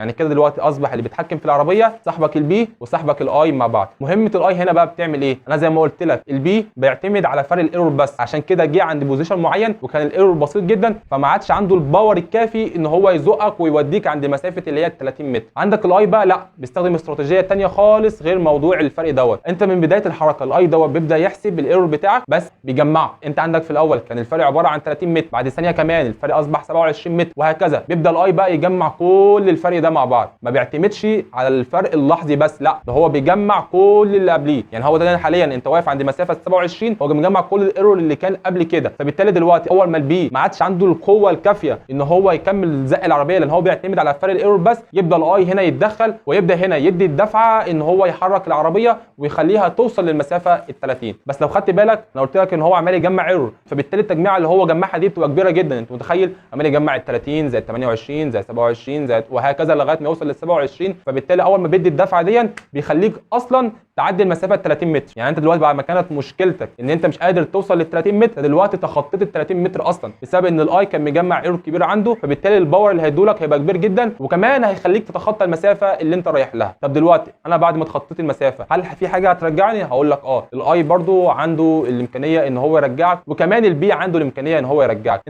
يعني كده دلوقتي اصبح اللي بيتحكم في العربية صاحبك ال P وصاحبك ال I مع بعض. مهمة ال I هنا بقى بتعمل ايه؟ انا زي ما قلت لك ال P بيعتمد على فرق ال error بس، عشان كده جه عند position معين وكان ال error بسيط جدا، فما عادش عنده ال power الكافي ان هو يزقك ويوديك عند مسافة اللي هي ال 30 متر. عندك ال I بقى لا، بيستخدم استراتيجية ثانية خالص غير موضوع الفرق دوت. انت من بداية الحركة ال I دوت بيبدا يحسب ال error بتاعك بس بيجمعه. انت عندك في الاول كان الفرق عبارة عن 30 متر، بعد ثانية كمان الفرق اصبح 27 متر، وهكذا. بيبدا ال I بقى يجمع كل الفرق ده مع بعض، ما بيعتمدش على الفرق اللحظي بس، لا ده هو بيجمع كل اللي قبليه. يعني هو ده حاليا انت واقف عند مسافة 27، هو مجمع كل ال error اللي كان قبل كده. فبالتالي دلوقتي اول ما ال P ما عادش عنده القوة الكافيه ان هو يكمل زق العربية لان هو بيعتمد على فرق ال error بس، يبدا ال I هنا يتدخل ويبدا هنا يدي الدفعة ان هو يحرك العربية ويخليها توصل للمسافه ال 30. بس لو خدت بالك انا قلت لك ان هو عمال يجمع error، فبالتالي التجميعه اللي هو جمعها دي بتبقى كبيرة جدا. انت متخيل عمال يجمع ال 30 زائد 28 زائد 27 زائد وهكذا لغاية ما يوصل لل 27. فبالتالي اول ما بيدي الدفعة دي بيخليك اصلا تعدي المسافة ال 30 متر. يعني انت دلوقتي بعد ما كانت مشكلتك ان انت مش قادر توصل لل 30 متر، دلوقتي تخطيت ال 30 متر اصلا بسبب ان ال I كان مجمع error كبير عنده، فبالتالي ال power اللي هيدولك هيبقى كبير جدا، وكمان هيخليك تتخطى المسافة اللي انت رايح لها. طب دلوقتي انا بعد ما تخطيت المسافة هل في حاجة هترجعني؟ هقول لك اه، ال I برضو عنده الامكانية ان هو يرجعك، وكمان ال P عنده الامكانية ان هو يرجعك.